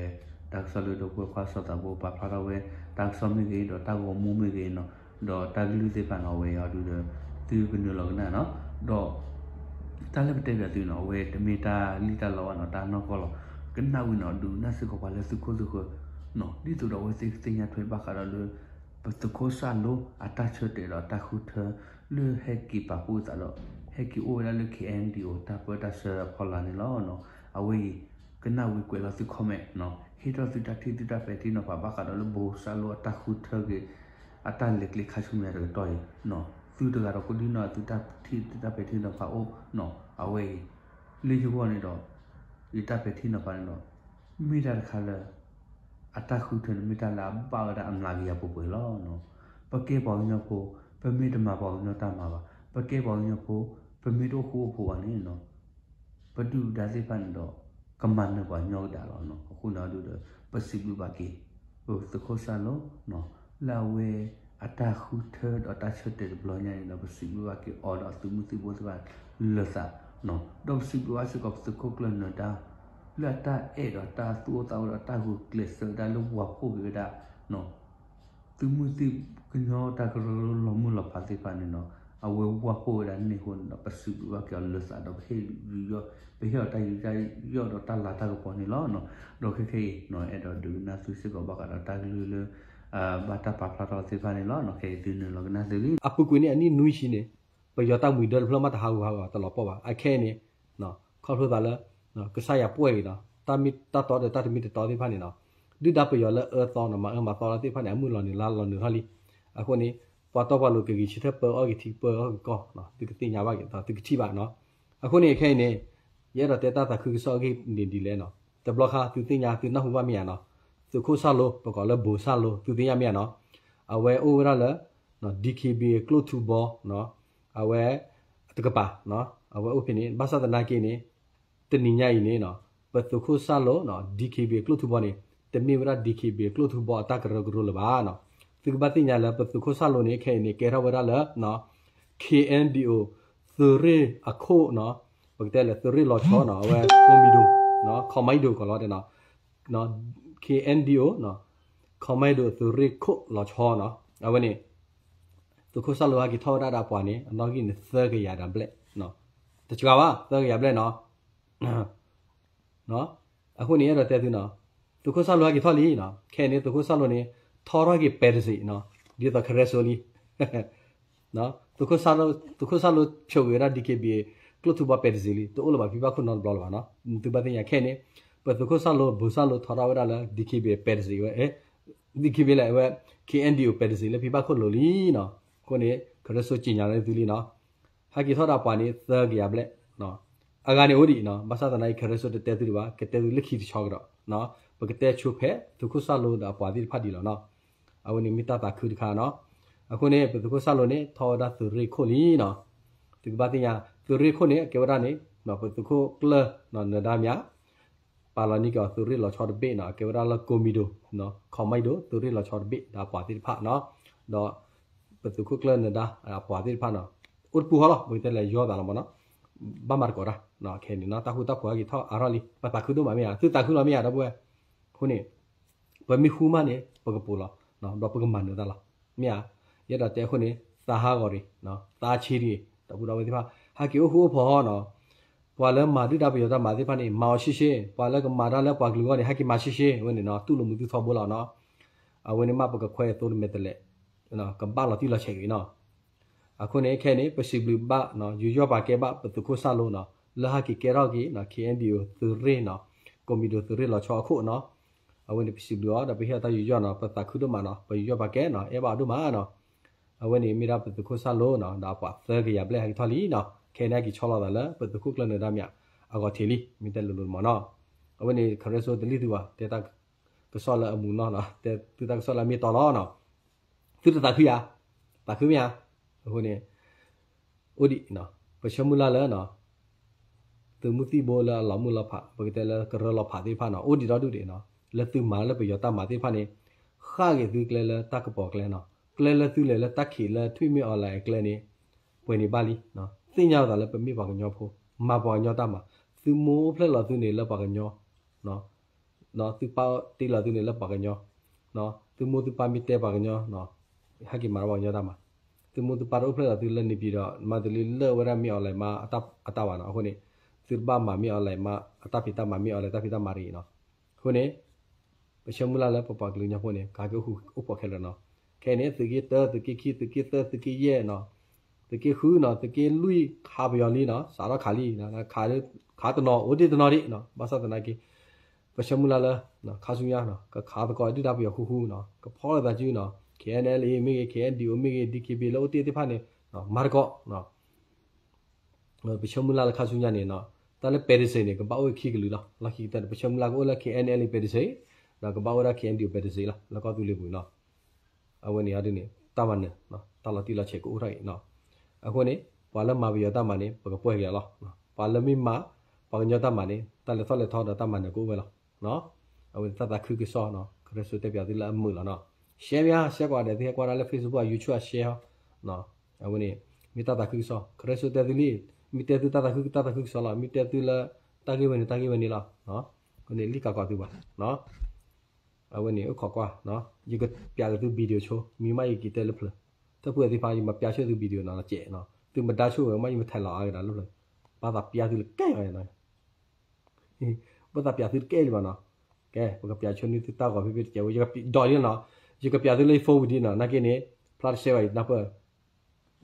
တၢ်ကစီၣ်လၢဒီပုၢ်ဝဲၢ်ခွါစီၤသးဘိပာ်ဖျါထီၣ်ဝဲ တၢ်ကစီၣ်မ့ၢ်ဂ့ၤ ဒီးတၢ်ဂီၤမူမ့ၢ်ဂ့ၤနီၤ ဒီးတၢ်ကလုၢ်သ့ၣ်တဖၣ်န့ၣ် အဝဲအံၤအီၤဒုဒီး သုကနုာ်လီၤကနၣ်နီၤ, ဒီး တၢ်လၢပတဲဘၣ်သုနီၤ အဝဲတမ့ၢ်တၢ်လံၣ်တၢ်လီဘၣ်နီၤ, တၢ်နီၢ်ကီၢ်လီၤ. ကနၣ်ဝံၤနီၤ ဒုးကနၣ်စ့ၢ်ကီးပှၤလၢသုခိၣ်သုဃၢၤနီၤ, ဒ်သိးဒီးအဝဲသ့ၣ်ကသ့ၣ်ညါထွဲဘၣ်ဃးဒီးလၢ ပသုးခိၣ်စၢ်လိအတၢ်ဆၢတဲာ်ဒီးတၢ်ဃုထၢ လၢဟဲက့ၤပာ်ဖှိၣ်သးဒီး ဟဲက့ၤအိၣ်ဝဲဒၣ်လၢ K N D O တၢ်ပၢတၢ်ဆှၢအဖီလာ်န့ၣ်လီၤ. အဝဲအံၤ ကနၣ်ဝံၤကွဲးလီၤသု comment နီၤ, ဟ့ၣ်ထီၣ်သုတၢ်ထံၣ်သုတၢ်ပဲာ်ထံနီၤဖးဘၣ်ဃးဒီးလၢဘိးစၢ်လိအတၢ်ဃုထၢက့ၤ အတၢ်လဲၤကျဲခါဆူမဲာ်ညါတကတီၢ်အံၤနီၤ, သုတဂၤဒီးကိးဒံနီၢ်သုတၢ်ထံၣ်သုတၢ်ပဲာ်ထံနီၤဖးအိၣ်နီၤ, အဝဲအံၤ လၢယဂီၢ်န့ၣ်ဒီး ယတၢ်ပဲာ်ထံနီၤဖးန့ၣ်ဒီး မ့ၢ်တၢ်တခါလၢ အတၢ်ဃုထၢန့ၣ် မ့ၢ်တၢ်လၢအဘၣ်ဝဲဒၣ်အမျးကယၤပှဲၤပှဲၤလီၤ. ပကဲပှၤကညီဖိ ပမ့ၢ်တမၤပှၤကညီတၢ်မၤဘၣ်, ပကဲပှၤကညီဖိ ပမ့ၢ်တအိၣ်ဃူအိၣ်ဖိးဘၣ်န့ၣ်နီၤ ပဒုၣ်ပဒါသ့ၣ်တဖၣ်န့ၣ်ဒီး ကမၤနၢၤပှၤကညီကဒါလီၤနီၤ. အဃိန့ၣ်ဒုးဒီး ပစံးဘျုးဘၣ်က့ၤ ပသုးခိၣ်စၢ်လိနီၤ လၢအဝဲအတၢ်ဃုထၢဒီးတၢ်ဆၢတဲာ်တဘျီညါန့ၣ်ဒီး ပစံးဘျုးဘၣ်က့ၤအီၤဒီးအသုးမုၢ်သံၣ်ဘိသ့ၣ်တဖၣ်လၢာ်သးနီၤ, ဒီးပစံးဘျုးဘၣ်စ့ၢ်ကီးပသုးခိၣ်ကျၢၢ်နၢၤဒါ လၢအတၢ်အဲၣ်ဒီးတၢ်သူၣ်အိၣ်သးအိၣ်ဒီးတၢ်ဂုာ်ကျဲးစၢးဝဲဒၣ်လၢပှၤဖှိၣ်က့ၤဝဲဒၣ် သုးမုၢ်သံၣ်ကညီတၢ်ကရၢကရိလီၤမုၢ်လီၤဖးသ့ၣ်တဖၣ်န့ၣ်နီၤ, အဝဲဝၢ်ဖှိၣ်ဝဲဒၣ်န့ၢ်အဃိန့ၣ်ဒီး ပစံးဘျုးဘၣ်က့ၤအီၤလၢာ်သးဒီး ပဟ့ၣ်ယူးယီၣ် ပဟ့ၣ်အီၤတၢ်ယူးတၢ်ယီၣ်ဒီးတၢ်လၤတၢ်ကပီၤန့ၣ်လီၤ. ဒီးခဲခဲအံၤ အဲၣ်ဒိးဒုးကနၣ်သုစ့ၢ်ကီးဘၣ်ဃးဒီးတၢ်ကလုၢ်လၢ ဘၣ်တၢ်ပာ်ဖျါထီၣ်သ့ၣ်တဖၣ်န့ၣ်လီၤ. ခဲအံၤသုနုာ်လီၤကနၣ်သုလံ. အပူၤကွံာ်န့ၣ် အနံၣ်နွံဆံန့ၣ် ပယီၤတၢ်မှံၤဒၢတဖျၢၣ်မးတဟးဂူာ်ဟးဂီၤတလီၤပှီၢ်ဘၣ်. အခဲအံၤန့ၣ် ခီဖျိသးလၢ ကစၢ်ယွၤပှဲၢ်ဂ့ၤနီၤ တၢ်မ့ၢ်တၢ်တီဒီးတၢ်တမ့ၢ်တတီသ့ၣ်တဖၣ်န့ၣ်နီၤ, ဒုၣ်ဒါပယီၤလၢအၢသီနီၤ မၤအၢမၤသီလၢသ့ၣ်တဖၣ်န့ၣ် အမုၢ်လီၤနုာ်လါလီၤနုာ်ထီၣ်လံ. အဃိန့ၣ် ပှၤတီပှၤလိၤကဂံၢ်ဆၢထၢၣ်ပၢအီၣ်က့ၤထံပၢအီၣ်က့ၤကီၢ် သုကသ့ၣ်ညါဘၣ်က့ၤ သုကထံၣ်ဘၣ်နီၤ. အဃိန့ၣ် ခဲအံၤန့ၣ် ယအဲၣ်ဒိးတဲတၢ်သးခုကစီၣ်အဂ့ၢ်န့ၣ်ဒ်လဲၣ်နီၤ, တဘျီခါသုသ့ၣ်ညါသုနၢ်ဟူဘၣ်မ့ၢ်ဧါနီၤ, သုးခိၣ်စၢ်လိ ပကိးလၢဘိးစၢ်လိ သုသ့ၣ်ညါမ့ၢ်ဧါနီၤ, အဝဲအိၣ်ဝဲဒၣ်လၢ DKBA ကျိၣ်ထူဘီ အဝဲ တကပၤ အဝဲအိၣ်ဖဲန့ၣ် ဘၣ်ဆၣ်သနာ်က့န့ၣ် တနံၤညါအံၤန့ၣ်နီၤ ပသုးခိၣ်စၢ်လိ DKBA ကျိၣ်ထူဘီန့ၣ် တမ့ၢ်ဝဲဒၣ် DKBA ကျိၣ်ထူဘီအတၢ်ကရၢကရိလၢၤဘၣ်နီၤ. သုကဘၣ်သ့ၣ်ညါလၢပသုးခိၣ်စၢ်လိန့ၣ် ခဲအံၤန့ၣ် ကဲထီၣ်ဝဲဒၣ်လၢ K N D O သုးရ့ၣ်အခိၣ်နီၤ, ပကတဲလၢသုးရ့ၣ်လီၤဆီနီၤ အဝဲ ကိမံၤဒိၣ် commando ကီးလီၤတဲနီၤ K N D O Commando သုးရ့ၣ်ခိၣ်လီၤဆီနီၤ, အဝဲန့ၣ် သုးခိၣ်စၢ်လိဟဲက့ၤထီၣ်ဝဲဒၣ်ဒီးအပှၤန့ၣ် အနီၣ်ဂံၢ်န့ၣ်သၢကယၤဒၣ်ဘျဲၣ်, တစှၤဘၣ် သၢကယၤဘျဲၣ်နီၤ. အဃိန့ၣ် အဲၣ်ဒိးတဲသုနီၤ, သုးခိၣ်စၢ်လိဟဲက့ၤထီၣ်လံနီၤ, ခဲအံၤန့ၣ် သုးခိၣ်စၢ်လိန့ၣ် ထီထီၣ်က့ၤပဲတစံးနီၤ, ဒ်သိး Karen စိလံ သုးခိၣ်စၢ်လိ သုးခိၣ်စၢ်လိဖျိးက့ၤဝဲဒၣ် DKBA ကျိၣ်ထူဘီပဲတစံးလံ, တအိၣ်လၢၤဘၣ်ဖံဘၣ်ခိၣ်နီတဘျီလၢၤဘၣ်နီၤ. သုဘၣ်သ့ၣ်ညါခဲအံၤန့ၣ် ပသုးခိၣ်စၢ်လိ ဘိးစၢ်လိထီထီၣ်ဝဲဒၣ်လၢ DKBA ပဲတစံးဝဲ, DKBA လဲၣ်ဝဲ K N D O ပဲတစံးလၢဖံဘၣ်ခိၣ်လိၤလံနီၤ. အဃိန့ၣ် Karen စိ ကံၣ်ညါလၢသုလံနီၤ, ဟဲက့ၤထီၣ်ဒီးအပှၤန့ၣ် သၢကယၤဘျဲၣ် အဂၤန့ၣ်အိၣ်ဒံးနီၤ, ဘၣ်ဆၣ်သနာ်က့ Karen စိ တတဲသုဒံးဘၣ်, ကတဲသုလၢခံတဆီကဒီး, ပကတဲဆိဖဲသုးခိၣ်စၢ်လိဒီးအပှၤသ့ၣ်တဖၣ်ဒံးလီၤနီၤ. အဝဲန့ၣ်မ့ၢ်တၢ်သးခုတခါနီၤ. အဃိန့ၣ် ပသုးခိၣ်စၢ်လိန့ၣ် ထီၣ်ဝဲဒၣ်သုးရ့ၣ်ခိၣ်လံနီၤ. သုကဘၣ်သ့ၣ်ညါ သုးရ့ၣ်ခိၣ်န့ၣ် အကဲဝဲဒၣ်န့ၣ် ပသုးခိၣ်ကျၢၢ် နၢၤဒါမၠး ပာ်လီၤန့ၢ်က့ၤအီၤသုးရ့ၣ်လီၤဆီတဘ့ၣ်နီၤ, အကဲဝဲဒၣ်လၢ ကိမံၤဒိၣ် commando သုးရ့ၣ်လီၤဆီတဘ့ၣ်ဒီးအပှၤသ့ၣ်တဖၣ်နီၤ, ဒီး ပသုးခိၣ်ကျၢၢ်နၢၤဒါ အပှၤသ့ၣ်တဖၣ်နီၤ, အိၣ်တပူၤဃီလီၤ, ပကတဲလဲၤယီၢ်သးလီၤမးနီၤ, ဘၣ်မၤသကိးတၢ်, ခဲအံၤန့ၣ်နီၤ တၢ်ဃူတၢ်ဖိးဟဲက့ၤထီၣ်အါထီၣ်လံ, ပသးခုဒိၣ်မးမ့ၢ်ဧါ, သုသးခုလီၤမ့ၢ်ဧါ ဒီပုၢ်ဝဲၢ်, အဃိန့ၣ် ပမ့ၢ်ဃူမးန့ၣ် ပကပိာ်လီၤ, ဒီးပကမၤနၢၤတၢ်လီၤ, မ့ၢ်ဧါ, ယအဲၣ်ဒိးတဲအဃိန့ၣ် သးဟးဂီၤတဂ့ၤ, သးဆံးတဂ့ၤ, ဒီပုၢ်ဒီဝဲၢ်သ့ၣ်တဖၣ် ဟဲက့ၤအိၣ်ဃူအိၣ်ဖိးနီၤ, ပှၤလၢမၤဒုၣ်ဒါပယီၤတၢ်မၤသ့ၣ်တဖၣ်န့ၣ် မၤအီၤရှဲရှဲ, ပှၤလၢကမၤတၢ်လၢပှၤကလုာ်အဂီၢ်န့ၣ် ဟဲက့ၤမၤရှဲရှဲ, အဝဲန့ၣ်နီၤ တူၢ်လိာ်မုာ်သုထီဘိလီၤနီၤ, အဝဲန့ၣ်မးပကခွဲးသိတမဲာ်တလဲး, ကဘၣ်လီၤတံၢ်လီၤဆဲးက့ၤနီၤ. အဃိန့ၣ် ခဲအံၤန့ၣ် ပစံးဘျုးဘၣ် ယူးယီၣ်ပာ်ကဲဘၣ်ပသုးခိၣ်စၢ်လိနီၤ, လၢဟဲက့ၤကဲထီၣ်က့ၤ K N D O သုးရ့ၣ်နီၤ, ကိမံၤဒိၣ်သုးရ့ၣ်လီၤဆီအခိၣ်နီၤ, အဝဲန့ၣ်ပစံးဘျုးအီၤ ဒီးပဟ့ၣ်အီၤတၢ်ယူးယီၣ်နီၤ, ပသးခုဒိၣ်မးနီၤ, ပယူးယီၣ်ပာ်ကဲနီၤ, အဲၣ်ဘၣ်အီၤဒိၣ်မးနီၤ. အဝဲန့ၣ်မ့ၢ်ဒၣ်ပသုးခိၣ်စၢ်လိနီၤ, ဒီးအပှၤသၢကယၤဘျဲၣ်ဟဲက့ၤထီၣ်လံနီၤ, ခဲအံၤန့ၣ် ဟဲက့ၤဆီလီၤသးလၢပသုးခိၣ်ကျၢၢ်နၢၤဒါမၠးအဂီၢ်ထံးလံ, မ့ၢ်တဲလိၤလိၤမးနီၤ. အဝဲန့ၣ် ခရၢစိတလံၣ်သုဘၣ်, တဲတၢ်ကစီၣ်လၢအမူနီၤ, တဲသုတၢ်ကစီၣ်လၢအမ့ၢ်တီလီၤနီၤ. သုတသးခုဧါ, သးခုမ့ၢ်ဧါ, အဃိန့ၣ် အိၣ်ဒံး, ပဆၢမုၢ်လၢ်လၢ သုးမုၢ်သံၣ်ဘိလၢအလီၤမုၢ်လီၤဖး ပကတဲလၢကရၢလီၤဖးသ့ၣ်တဖၣ်နီၤ, အိၣ်ဒံးဒီဒူၣ်ဒံးနီၤ, လၢသုမၤလၢပယီၤတၢ်မၤသ့ၣ်တဖၣ်န့ၣ် ဃၣ်က့ၤသုကျဲလၢတၢ်ကပီၤကျဲနီၤ, ကျဲလၢသုလဲၤလၢတၢ်ခံးလၢထွံၣ်မ့ၢ်အီၤလၢအကျဲန့ၣ် ပှဲၤန့ၣ်ဘၣ်လံ, သ့ၣ်ညါလီၤသးလၢပမ့ၢ်ပှၤကညီဖိ, မၤပှၤကညီတၢ်မၤ, သုမိၢ်အိၣ်ဖျဲၣ်လီၤသုန့ၣ်လၢပှၤကညီ သုပၢ်တ့လီၤသုန့ၣ်လၢပှၤကညီ, သုမိၢ်သုပၢ်မ့ၢ်တဲပှၤကညီ, ဟဲက့ၤမၤဒီးပှၤကညီတၢ်မၤ, သုမိၢ်သုပၢ်တအိၣ်ဖျဲၣ်လီၤသုလၢ နေပြည်တော် မၤသုလၢလၢဝဲဒၣ် မင်းအောင်လှိုင် မါအတၢ်ဘၣ်နီၤ. အဃိန့ၣ် သုတဘၣ်မၤ မင်းအောင်လှိုင် မါအတၢ်ဖံးတၢ်မၤ မင်းအောင်လှိုင် တၢ်ဖံးတၢ်မၤတဂ့ၤနီၤ. အဃိန့ၣ် ပဆၢမုၢ်လၢ်လၢပပှၤကလုာ်ကညီဖိန့ၣ် ကဟဲက့ၤအိၣ်ဖှိၣ်ခဲလၢာ်နီၤ. ခဲအံၤန့ၣ် သုးက့တၢ သုးက့ခံ သုးက့သၢ သုးက့ယဲၢ်နီၤ, သုးက့ဃုနီၤ, သုးက့လွံၢ်ခးပယီၤလံနီၤ, စးထီၣ်ခးလံ, ခးတနီၤအိၣ်ဒံးတနီၤဒံးနီၤ. ဘၣ်ဆၣ်သနာ်က့ ပဆၢမုၢ်လၢ်လၢ ခါဆူညါနီၤ ကခးသကိးဒုၣ်ဒါပယီၤဃူဃူနီၤ, ကဖီၣ်လိာ်သးစုနီၤ, K N L A မ့ၢ်ဂ့ၤ K N D O မ့ၢ်ဂ့ၤ D K B A လၢအိၣ်တ့ၢ်သ့ၣ်တဖၣ်န့ၣ် မၤသကိး ပဆၢမုၢ်လၢ်လၢခါဆူညါန့ၣ်နီၤ, တၢ်လၢ ပဒစ့း န့ၣ် ကဘၣ်အိၣ်ခံကလုာ်လီၤ. လီၢ်ခံကတၢၢ်န့ၣ် ပဆၢမုၢ်လၢ်ကအိၣ်လၢ K N L A ပဒစ့း, ဒီးကဘၣ်အိၣ်ဝဲဒၣ် K N D O ပဒစ့းလီၤ လၢကီၢ်သူလ့ၤပူၤနီၤ. အဝဲန့ၣ်အဒ်န့ၣ် တၢ်မၤနၢၤ တၢ်လီၤတံၢ်လီၤဆဲးကအိၣ်ထီၣ်အံၤနီၤ. အဃိန့ၣ် ပှၤလၢမၤပယီၤတၢ်မၤန့ၣ် ပကပှဲၤက့ၤအီၤလီၤ. ပှၤလၢမ့ၢ်မၤ ပှၤကညီတၢ်မၤန့ၣ် တၢ်လဲၤထီၣ်လဲၤထီဒီးတၢ်မၤနၢၤကအိၣ်ဝဲလီၤ. အဝဲန့ၣ်တၢ်သးခုကစီၣ်နီၤ ကရၢစိတဲပၠးသုလၢအမုာ်လီၤနီၤ. share မ့ၢ် share ကွၢ်ဒီး သုဟဲကွၢ်ဒၣ်လၢ Facebook အ YouTube အ share ဟီ အဝဲန့ၣ် မ့ၢ်တၢ်သးခုကစီၣ် ကရၢစိတဲသုလံ, မ့ၢ်တဲသုတၢ်သးခု တၢ်သးခုကစီၣ်လီၤ, မ့ၢ်တဲသုလၢ တၢ်ဂ့ၢ်ဝဲန့ၣ် တၢ်ဂ့ၢ်ဝဲန့ၣ်လီၤ. အဃိန့ၣ် လံၣ်ကးကီးသုဘၣ်. အဝဲန့ၣ် အိၣ်ခိးကွၢ်, ယကပျးက့ၤသု video ဆိ, မ့ၢ်မးယက့ၤတဲလၢဖျၢၣ်, တၢ်ဖုအသ့ၣ်တဖၣ် ယမၤပျးဆိသု video နီၤ ကဲးနီၤ, သုမဒါဆိဝဲမး ယမ့ၢ်ထဲးလီၤအါကဒါလၢဖျၢၣ်, ဘၣ်သးပျးသုလၢကဲးနီၤ, ဘၣ်သးပျးသုတကဲလၢၤဘၣ်နီၤ. ကဲ ပကပျးဆိန့ၢ်သုတၢ်ဂီၤဖဲဖဲတကဲးဝဲ ယကဒီးလံနီၤ, ယကပျးသုလၢ phone ဝံၤဒ်နီၤ, နာ်က့န့ၣ် ဖျါတရှဲဘၣ် ယနၢ်ပၢၢ်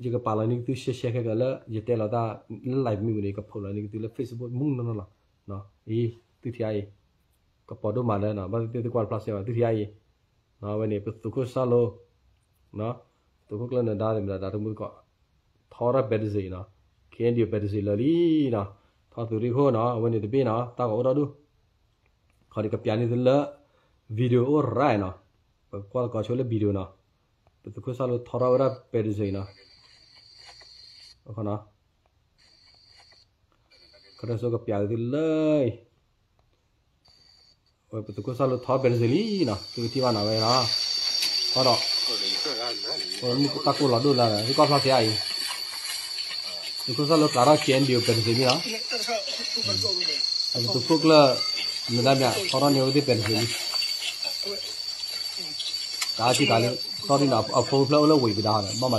ယကပာ်လီၤန့ၢ်က့ၤသု ရှဲရှဲခဲကလၢ ယတဲလီၤတၢ်လၢ live မ့ၢ်ဝံၤန့ၣ် ယက post လီၤန့ၢ်က့ၤသုလၢ Facebook မုၢ်နီၢ်နီၢ်လီၤ. အံၤ သုထံၣ်အါအံၤ ကပီၤဒိၣ်မးလၢ ဘၣ်သ့ၣ်သ့ၣ်သုကွၢ်တဖျါရှဲဘၣ် သုထံၣ်အါအံၤ, အဝဲန့ၣ် ပသုးခိၣ်စၢ်လိ သုးခိၣ်ကျၢၢ်နၢၤဒါ မ့ၢ်ဒီးတၢ်တမုၢ်သကိး ထီထီၣ် ပဒစ့း နီၤ, K N D O ပဒစ့း လၢာ်လံနီၤ, ထီသုးရ့ၣ်ခိၣ်နီၤ, အဝဲန့ၣ်တဘ့ၣ်နီၤ တၢ်ဂီၤအိၣ်ထီၣ်ဒူၣ်, ခီဒံးကပျးန့ၢ်သုလၢ video အိၣ်ရၢနီၤ, ပကကွၢ်သကိးဆိလၢ video နီၤ, ပသုးခိၣ်စၢ်လိထီထီၣ်ဝဲဒၣ် ပဒစ့း နီၤ, ကရၢစိကပျးသုလၢ ဝဲပသုးခိၣ်စၢ်လိထီ ပဒစ့း လံနီၤ, သုကထံၣ်ဘၣ်နီၤဝဲနီၤ, ထီဒီး မုၢ်တၢ်ကိၢ်လီၤဒိၣ်လၢ သုကွၢ်ဖျါထဲအံၤ, သုးခိၣ်စၢ်လိကျးထီၣ် K N D O ပဒစ့း လံနီၤ, ပသုးခိၣ်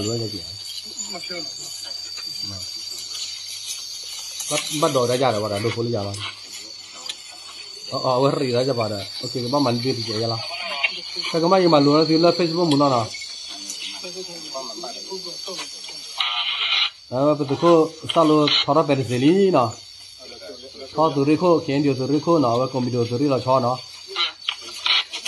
ကျၢၢ် နဒါမ့ၢ် ထီထီၣ်န့ၢ်ဝဲသ့ၣ် ပဒစ့း လံ တၢ်ထံၣ်တၢ်လံ, ထီဒ်နီၤ အဖိဖျၢၣ်အိၣ်လၢဝ့ၢ်ကဒါဒီး ဘၣ်မၤလိဝဲက့ၤ, ဘၣ်ဒိးတၢ်ယၤဒီး ဝဲဒၣ်ဒိဖိလၢယၤလီၤ, အဝဲရ့းဒီးယၤဘၣ်ဒီး ကဘၣ်မၤန့ၢ်ဒ့တကဲးယၤလီၤ, တၢ်ကမၣ်ယမၤလိဝဲဒၣ်သုလၢ Facebook မုၢ်နီၢ်နီၤ ပသုးခိၣ်စၢ်လိထီထီၣ် ပဒစ့း လံနီၤ, ထီသုးရ့ၣ်ခိၣ် K N D O သုးရ့ၣ်ခိၣ်နီၤ, အဝဲ commando သုးရ့ၣ်လီၤဆီနီ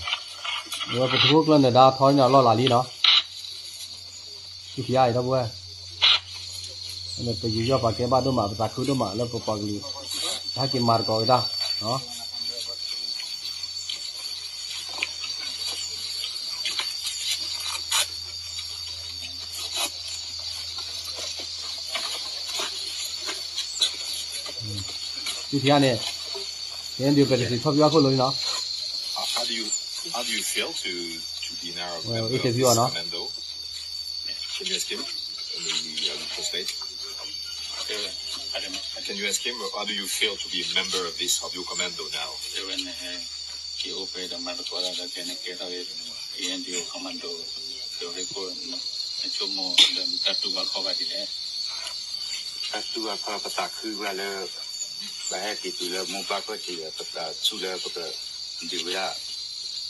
ၤ, အဝဲပသုးခိၣ်ကျၢၢ်နၢၤဒါထီန့ၢ်အလီၢ်လၢ်လံနီၤ, သုထံၣ်အါအံၤ ဒီပုၢ်ဝဲၢ်, ပယူးယီၣ်ပာ်ကဲဘၣ်ဒိၣ်မး ပသးခုဒိၣ်မးလၢပပှၤကလုာ် တဟဲက့ၤမၤသကိးက့ၤတၢ် သုထံၣ်အါန့ၣ်, ကဲဒုး ပတသ့ၣ်ထီၣ်ပယီၤခိၣ်လိၤန့ၣ်နီၤ, အ့ၣ်ကဲသုအီၤနီၤ, Can you ask him? Can you ask him, or how do you feel to be a member of this, of your commando now? When he opened the mother, N D O commando, the record, နဆိကမိၣ်လၢနတၢ်တူၢ်ဘၣ်ခီၣ်ဘၣ်ဒ်လဲၣ်. တၢ်တူၢ်ဘၣ်ခီၣ်ဘၣ်ပသးခုဘၣ်လၢ ပဟဲက့ၤတုၤလၢမိၢ်ပၢ်ခီၣ်ထံးဒီး ပသးဆူၣ်လၢပကဒုးဝဲဒၣ်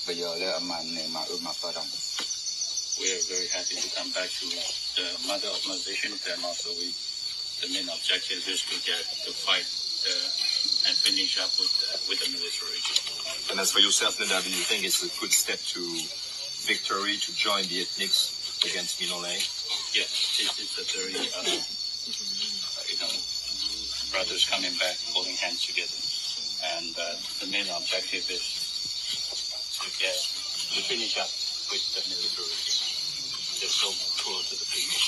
ပယီၤလၢအမၤနၢၤမၤအၢမၤပၢၢ်တၢ်မၤ We are very happy to come back to the mother organization, and also we, the main objective is to get to fight the, and finish up with the, with the military regime. And as for yourself, Nada, do you think it's a good step to victory to join the ethnics against Min Aung Hlaing? Yes, this is a very, uh, you know, brothers coming back, holding hands together. And, uh, the main objective is to get, to finish up with the military regime. They're so cruel to the people.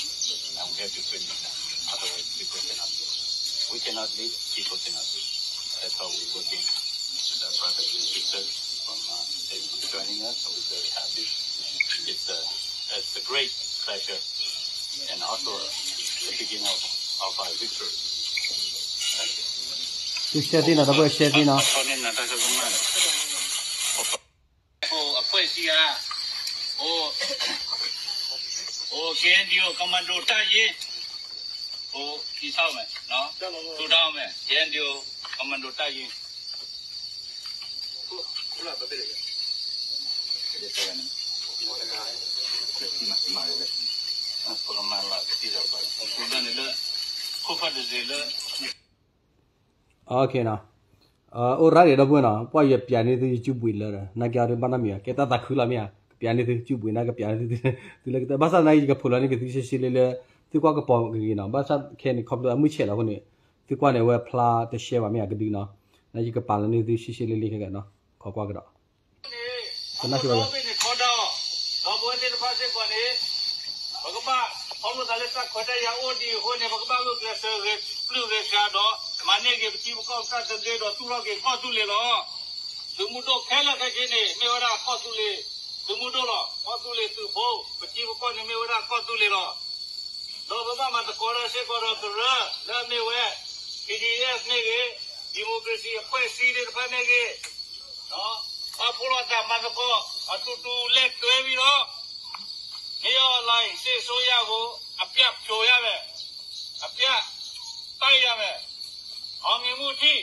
And we have to finish them. Otherwise, people cannot live. We cannot live, people cannot live. That's how we're working with our brothers and sisters from, uh, joining us. So we're very happy. It's a, it's a great pleasure and also the beginning of, of our victory. Thank you. ရှဲသ့နီၤ, တဘၣ်ရှဲသ့နီၤ. အဖွဲ့အစည်းက ဟို အိၣ် K N D O commando တပ်ရင်း အိၣ် တည်ဆောက်မယ်နော် ထူထောင်မယ် K N D O commando တပ်ရင်း ပကမၤလၢကတံၢ်ဒီးပှၤ ပကမၤလၢ ခိၣ်ဖးတစ့လၢ အိၣ်ရၣ်ဒံးဒီပုၢ်ဝဲၢ်နီၤ ပှၤယပျးန့ၢ်သုယစုဘှံးလၢဒီး နာ်က့အီၤဒ်ဘၣ်နီတမံၤဘၣ် ကဲတၢ်သးခုလီၤမ့ၢ်ဧါ ကပျးန့ၢ်သုစုဘှံး နာ်ကပျးန့ၢ်သု သုလၢကတၢၢ် ဘၣ်ဆၣ်သနာ်က့ ယကဖိးလီၤန့ၢ်က့ၤသုရှဲရှဲလ့လၢ သုကွၢ်ကပီၤကဂ့ၤနီၤ ဘၣ်ဆၣ်ခဲအံၤန့ၣ် ခီဖျိအမုၢ်ဆဲးလီၤအဃိန့ၣ် သုကွၢ်န့ၣ် အဝဲဖျါတရှဲဘၣ်မ့ၢ်ဧါကဒုနီၤ နာ်က့ယကပာ်လီၤန့ၢ်သုရှဲရှဲလ့လ့ခဲကနီၤ ခီကွၢ်ကဒီး သနာ်က့ဘၣ် ဒီးပဝဲသ့ၣ်တဖၣ်စ့ၢ်ကီးန့ၣ် ပကဘၣ် ခီဖျိသးလၢတၢ်ခွဲးတၢ်ယာ်အိၣ်ဒံးအဃိန့ၣ် ပကဘၣ်ဂုာ်ကျဲးစၢးဂဲၤပျုၢ်ဂဲၤဆှးဒီး မၤန့ၢ်က့ၤပထံပကီၢ်တၢ်သဘျ့ဒီးသူၣ်ထီၣ်က့ၤကီၢ်သူလ့ၤလီၤ. သုးမုၢ်ဒိၣ်ခဲလၢာ်ခဲဆ့န့ၣ် မ့ၢ်ဝဲဒၣ်ကီၢ်သူလ့ၤ သုးမုၢ်ဒိၣ်လီၤ. ကီၢ်သူလ့ၤသုးဖိ ပထံပကီၢ်န့ၣ်မ့ၢ်ဝဲဒၣ်ကီၢ်သူလ့ၤလီၤ. ဒီးပဘၣ်မၤသကိးတၢ်စ့ၢ်ကီးဒီးကရၢလၢအမ့ၢ်ဝဲ K D F မ့ၢ်ဂ့ၤ democracy အဖွဲ့အစည်းသ့ၣ်တဖၣ်မ့ၢ်ဂ့ၤ ပာ်ဖှိၣ်လိာ်သးမၤသကိး အတူတူလက်တွဲပြီးတော့ မင်းအောင်လှိုင်စစ်အစိုးရကို အပြတ်ဖြုတ်ရမယ်, အပြတ်တိုက်ရမယ်,အောင်မြင်မှုအထိ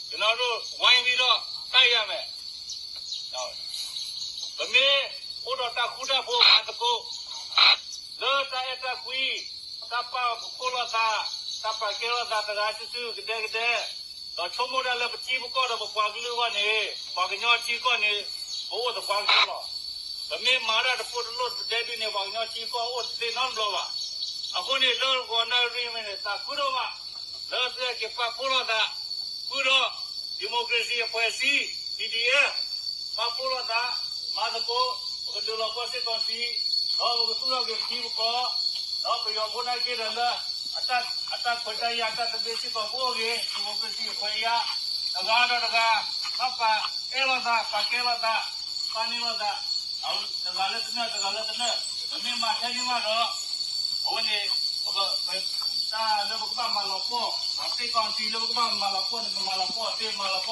ကျွန်တော်တို့ဝိုင်းပြီးတော့တိုက်ရမယ်. ပမ့ၢ်အိၣ်ဒီးတၢ်ဃူတၢ်ဖိးမၤသကိး လၢတၢ်အဲၣ်တၢ်ကွံ တၢ်ပာ်ဖှိၣ်လိာ်သး တၢ်ပာ်ကဲလိာ်သးတဂၤစုာ်စုာ်ကဒဲကဒဲ ဒီးဆိကမိၣ်ဒၣ်လၢပထံပကီၢ်ဒီးပပှၤကလုာ်အဂီၢ်န့ၣ် ပှၤကညီထံကီၢ်န့ၣ် ပအိၣ်သပှၢ်ကတၢၢ်လီၤ. ပမ့ၢ်မၤတၢ်တပိၢ်တလိၣ်တပတဲဒုန့ၣ် ပှၤကညီထံကီၢ်အိၣ်တသ့နီတဘျီဘၣ်. အဃိန့ၣ် လၢဂီၤနၣ်ရံၣ်မ့ၢ်န့ၣ် သးခုဒိၣ်မး လၢသုက့ၤပာ်ဖှိၣ်လိာ်သး ဃုာ်ဒီး democracy အဖွဲ့အစည်း P D F ပာ်ဖှိၣ်လိာ်သး မၤသကိး ပကဒုးလီၤကီၢ်စ့ၢ်ကီးစံး ဒီးပကသူၣ်ထီၣ်က့ၤပထံပကီၢ် ဒီးပယီၤဖိနာ်က့ဒီးလၢ အတၢ်ခွဲးတၢ်ယာ်တၢ်သဘျ့စ့ၢ်ကီးကအိၣ်ဂ့ၤ democracy အခွဲးအယာ် တဂၤဒီးတဂၤ ဘၣ်ပာ်အဲၣ်လိာ်သး ပာ်ကဲလိာ်သး ပာ်န့ၢ်လိာ်သး တဂၤလၢတနၢၣ် တဂၤလၢတနၢၣ် ပမ့ၢ်မၤထဲန့ၣ်မးဒီး အဝဲန့ၣ် ပ တၢ်လၢပကဘၣ်မၤလီၤပှီၢ် ပှၤသ့ၣ်ကီၢ်စံးလၢပကဘၣ်မၤလီၤပှီၢ်န့ၣ် ပမၤလီၤပှီၢ်သ့ မၤလီၤ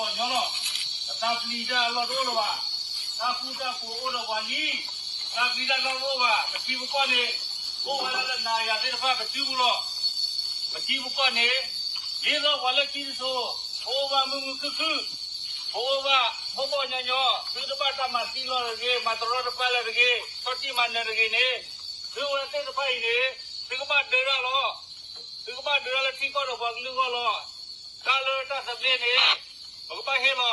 ပှီၢ်ညီလီၤ. ပတၢ်ပျံၤတၢ်လီၢ်တအိၣ်လၢၤဘၣ်. တၢ်ဃူတၢ်ဖိးအိၣ်ဒီးပှၤလံ တၢ်ပျံၤတၢ်လီၢ်တအိၣ်ဘၣ်. ပထံပကီၢ်န့ၣ်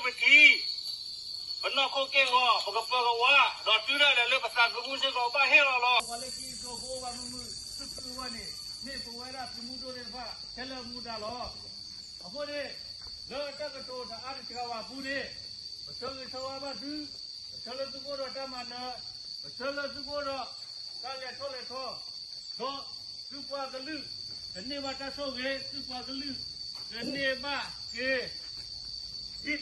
အိၣ်ဝဲလၢနၤယၤသ့ၣ်တဖၣ်ပစုပူၤလီၤ. ပထံပကီၢ်န့ၣ် ဒ်သိးပှၤလၢခံတစိၤ ပအိၣ်ဘၣ်မုာ်မုာ်ခုၣ်ခုၣ် ပအိၣ်ဘၣ်ဖှီၣ်ဖှီၣ်ညီညီ သုတဘၣ်တၢ်မၤသံလီၤတဂ့ၤ မၤတရီတပါလၢၤတဂ့ၤ ဆီၣ်တံၢ်မၤနၢၤတဂ့ၤန့ၣ် သုဝဲသ့ၣ်တဖၣ်အံၤန့ၣ် သုကဘၣ်ဒၢတၢ်လီၤ. သုကဘၣ်ဒၢတၢ်လၢထံကီၢ်ဒီးပှၤကလုာ်အဂီၢ်လီၤ. တၢ်လၢတၢ်သဘျ့န့ၣ် ပကဘၣ်ဟ့ၣ်လီၤ. ပကဘၣ်လဲစ့ၢ်ကီးဒီး ပသွံၣ်ပထံ ပနီၢ်ခိက့ၢ်ဂီၤ ပကပၢၤကဝါ ဒီးတုၤဒၣ်လဲာ်လၢပသးသမူစ့ၢ်ကီး ပဘၣ်ဟ့ၣ်လီၤလီၤ. ပှၤလၢခံကစိၤဖိဘၣ်မုာ်မုာ်ခုၣ်ခုၣ်အဂီၢ်န့ၣ် မ့ၢ်ပဝဲဒၣ်သုးမုၢ်ဒိၣ်သ့ၣ်တဖၣ် ခဲလၢာ်မူဒါလီၤ. အဃိန့ၣ် လၢတၢ်ကတိၤတအါတစှၤဘၣ်အပူၤန့ၣ် ပဆၢဂ့ၤဆၢဝါဘၣ်သု, ပဆၢလၢသုကအိၣ်ဒီးတၢ်မၤနၢၤ, ပဆၢလၢသုကအိၣ်ဒီး တၢ်လဲၤထီၣ်လဲၤထီ, ဒီးသုပှၤကလုာ် ကန့ၢ်ဘၣ်တၢ်ဆိၣ်ဂ့ၤ, သု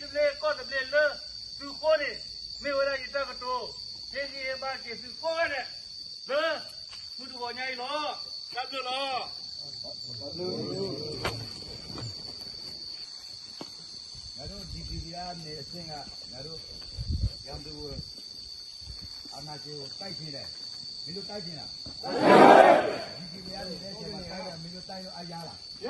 ပှၤကလုာ် ကန့ၢ်ဘၣ်က့ၤ ထံသဘျ့ကီၢ်သဘျ့လၢသုဃိန့ၣ် မ့ၢ်ဝဲဒၣ်ယတၢ်ကတိၤ, ဟ့ၣ်ဂံၢ်ဟ့ၣ်ဘါက့ၤသုကိးဂၤဒဲး လၢမုၢ်တဂီၤညါအံၤလီၤ. တၢ်ဘျုးလီၤ. ငါတို့ ဒီကီၢ်ပယီၤန့ၣ် အသ့ၣ်ညါ ငါတို့ ရန်သူကို အာဏာရှင်ကို တိုက်ချင်တယ်။ မင်းတို့ တိုက်ချင်လား။ ဒီကီၢ်ပယီၤန့ၣ် မင်းတို့ တိုက်လို့ အားရလား။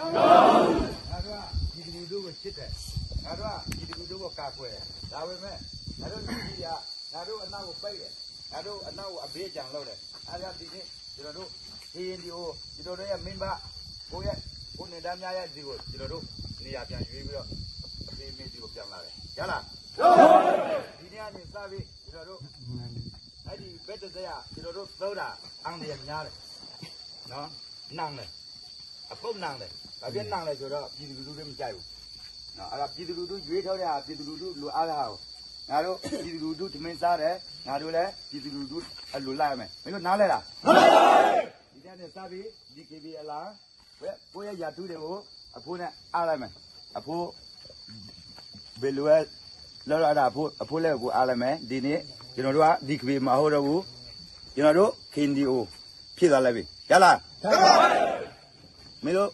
ငါတို့က ပြည်သူလူထုကို ချစ်တယ်။ ငါတို့က ပြည်သူလူထုကို ကာကွယ်တယ်။ ဒါပေမဲ့ ငါတို့ ဒီကီၢ်ပယီၤ ငါတို့ အနောက်ကို ပိတ်တယ်။ ငါတို့ အနောက်ကို အဘက်ကျန်လုပ်တယ်။ အဲဒါ ဒီနေ့ ကျွန်တော်တို့ ကရင်နီ ကျွန်တော်တို့ရဲ့ မိဘ ကိုယ့်ရဲ့ ကိုယ်နဲ့ သားများရဲ့ ဒီကို ကျွန်တော်တို့ နေရာပြန်ရွေးပြီးတော့ အဖေအမေ ဒီကို ပြန်လာတယ်။ ရလား။ ဒီနေ့ကနေ စပြီး ကျွန်တော်တို့ အဲ့ဒီ ဘက်တစ်စရာ ကျွန်တော်တို့ သုံးတာ အန္တရာယ်များတယ်။ နော်။ နင်းတယ်။ အပုပ်နင်းတယ်။ ဘာဖြစ်နင်းလဲဆိုတော့ ပြည်သူလူထုလည်း မကြိုက်ဘူး။ နော်။ အဲ့ဒါ ပြည်သူလူထု ရွေးထုတ်တဲ့ဟာ ပြည်သူလူထု လိုအပ်တဲ့ဟာကို ငါတို့ ပြည်သူလူထု ထမင်းစားတယ်။ ငါတို့လည်း ပြည်သူလူထု အလိုလိုက်ရမယ်။ မင်းတို့ နားလည်လား။ ဒီနေ့ကနေ စပြီး ဒီကီၢ်ပယီၤ အလံ ကိုယ့်ရဲ့ ရာထူးတွေကို အဖိနဲ့ အပ်လိုက်မယ်။ အဖိ ဘယ်လိုလဲ လုပ်ရတာ အဖိ အဖိလက်ကို အပ်လိုက်မယ်။ ဒီနေ့ ကျွန်တော်တို့က ဒီကီၢ်ပယီၤ မဟုတ်တော့ဘူး။ ကျွန်တော်တို့ ကရင်နီ ဖြစ်သွားလိုက်ပြီ။ ရလား။ မင်းတို့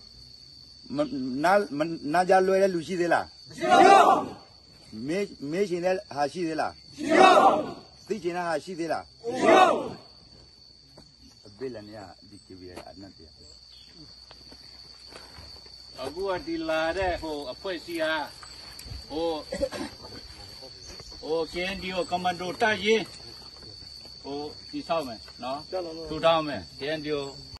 မ နား မ နားကြားလွဲတဲ့လူရှိသေးလား။ မရှိပါဘူး။ မေး မေးချင်တဲ့ဟာရှိသေးလား။ မရှိပါဘူး။ သိချင်တာရှိသေးလား။ အဘ့ၣ်လၢန့ၣ် ဒီက့ဝံၤအနၢ်တယၤ အခုကဒီးလၢ်ဒဲး ဟို အဖွဲ့အစည်းဟာ ဟို ဟို KNDO commando တပ်ရင်း ဟို တည်ဆောက်မယ်နော် ထူထောင်မယ် KNDO